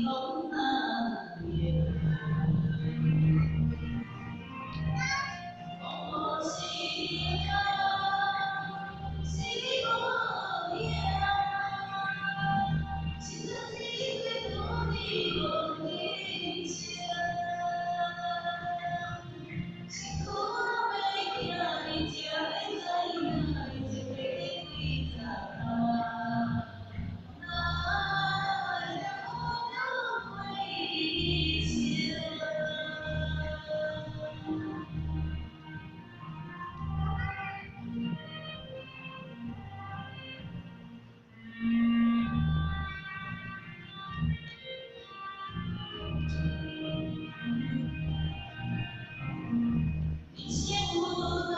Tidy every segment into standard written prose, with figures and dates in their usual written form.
講難言。講無是影，是無影，實在是過你無認清。辛苦老爸囝，你才會知影，你這爬幾十冬。哪會當有回情？人生有当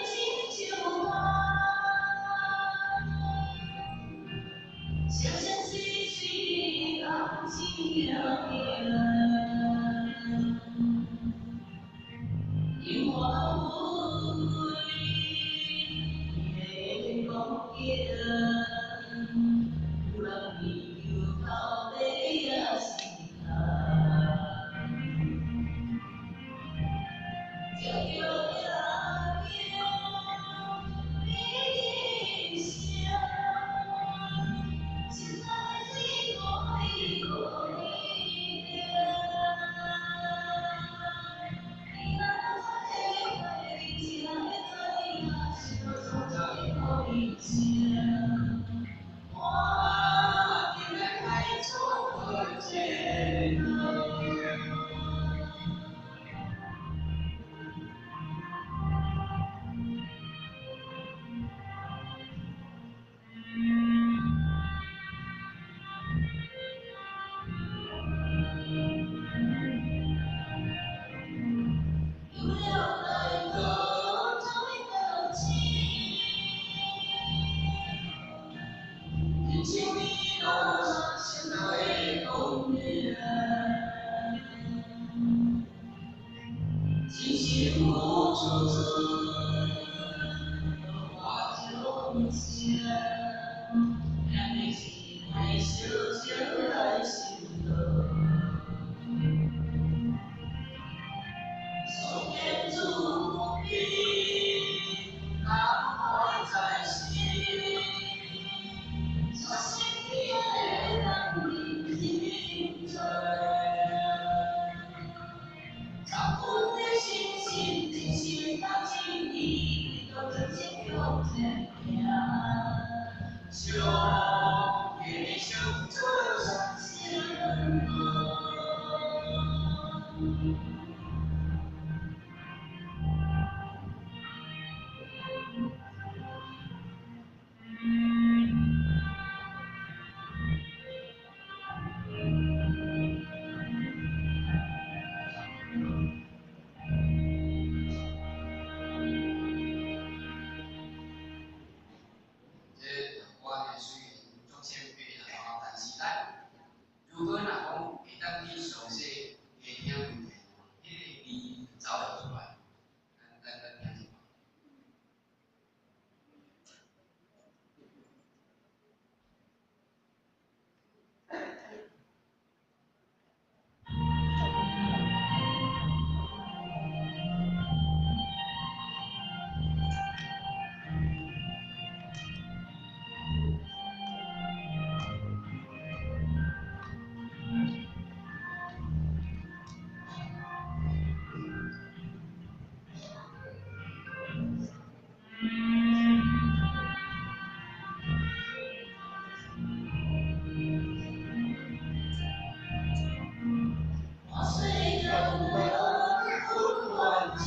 亲像梦，双双水水红情盈盈，荣华富贵的光景，有人追求到尾也是空。叫叫叫叫一声，实在是无伊无你定。你若知你才会知影，心内创造的苦情。我今日开出这个。有了来到做伙亲，人生的路上谁会公平？真心付出，换掌声，咱的心爱相情来相落。上天祝福你，人爱在心，相信你会当认真。照阮的心心，真心当真意，为着真心向前行。上天的相助相落。這我呢雖然足謙卑啦吼，但是咱如果若講會當去嘗試家庭問題，彼個字就走會出來。咱聽一下。我雖然無溫暖情，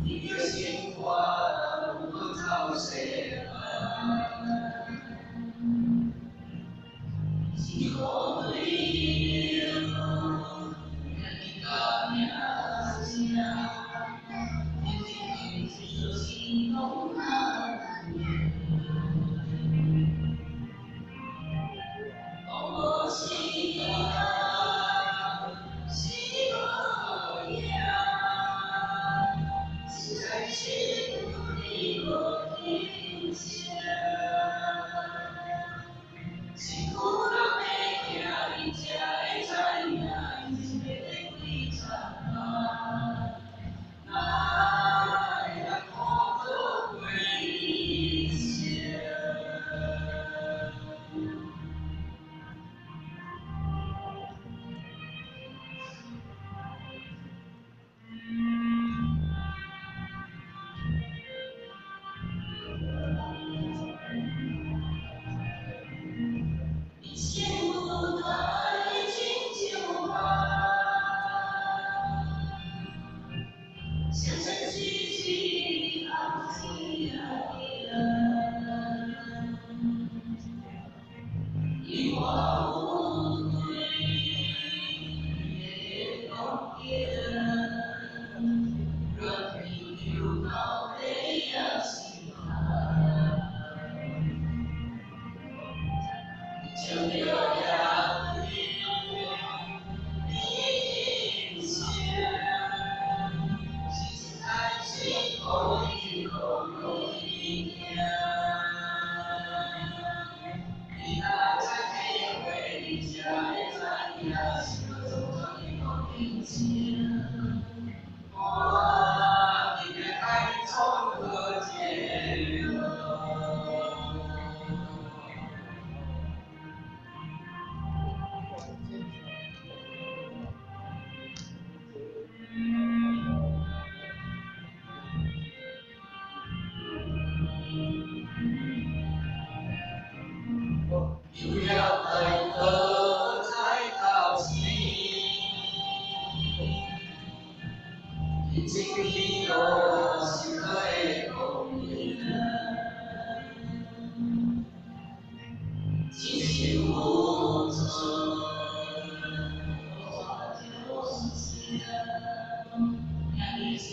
你的生活有走西行，辛苦对牛，你甲名声，认真做心拢难言。讲無是影，是無影，實在是有你無真情。身躯若袂疼，伊才会知影，人生短短几十冬，哪会当苦倒过一生？人生舞台亲像梦，生生世世红线仔行，你我有对的光景，无论贫穷到底也是人。笑着面对人生，是爱是苦是苦路行。你若再体会，你才会知影，生活总总的无定性。我今日爱创好一个。又要来倒在头前，人生喜乐是可的光明，只是有错，兄弟姊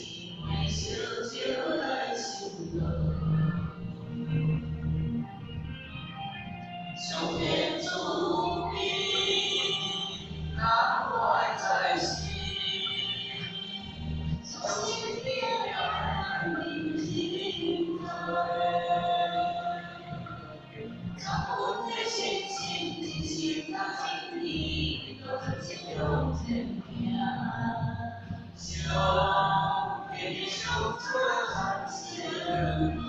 妹相招来受乐。上天慈悲，难怪在世，相信变人心醉。参阮的信心，真心甲真理，都专心向前行。上天上做咱成功。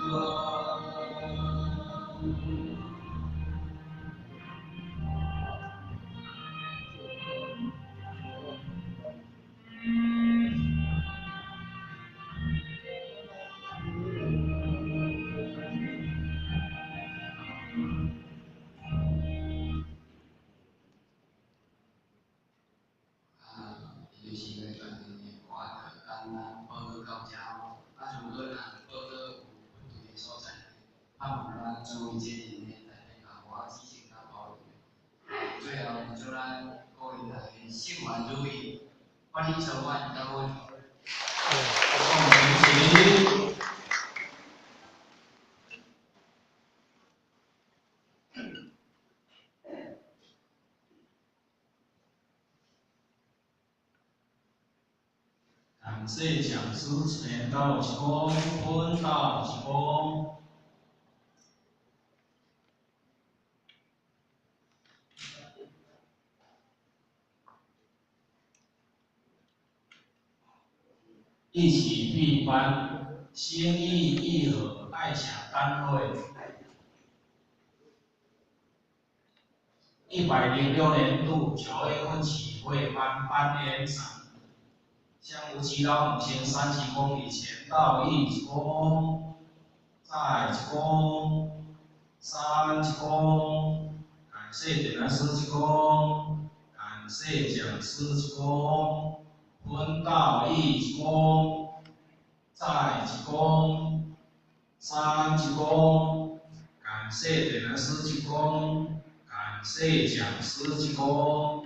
啊，伊就是来传承的歌就简单报告到遮吼。啊，如果若报告有不对的所在，盼望咱诸位这阵的大家共我指正佮包容。最后，祝咱各位大家幸运如意，欢喜充满，感恩。恭喜！感谢讲师传道一功，分道一功。一起闭班，心意义和爱享单位。106年度9月份起会班班员长，向吴祈祷母亲三鞠躬礼，前道一躬，再一躬，三鞠躬，感谢点燃师一躬，感谢讲师一躬，分道一躬，再一躬，三鞠躬，感谢点燃师一躬，感谢讲师一躬。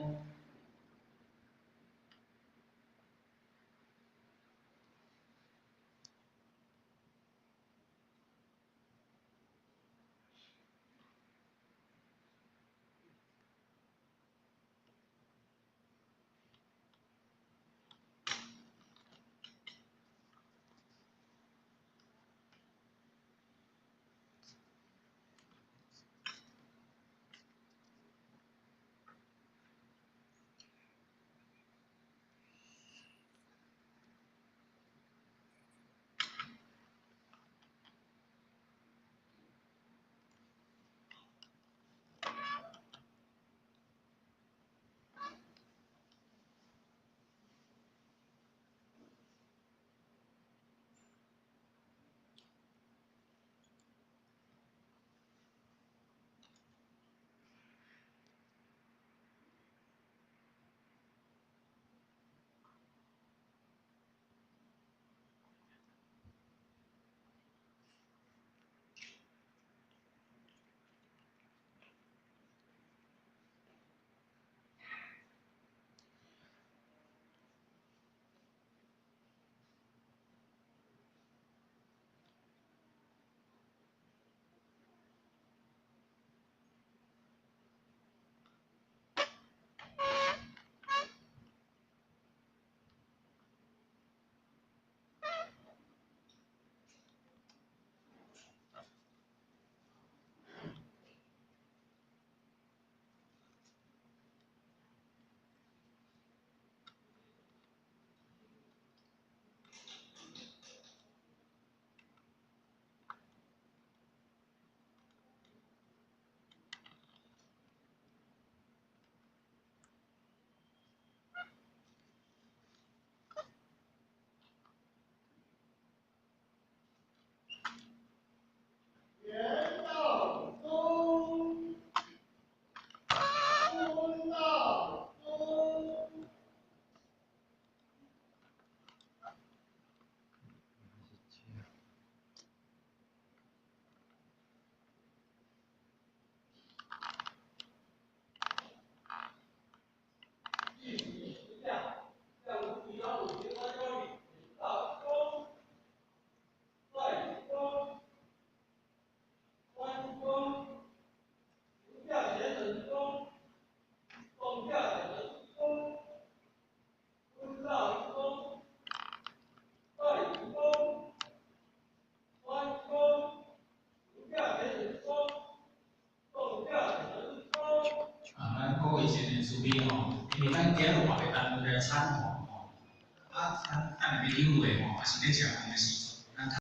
悲吼，因為咱今日有別個單位來參吼，吼，啊，咱等下欲休會吼，抑是咧食飯的時陣。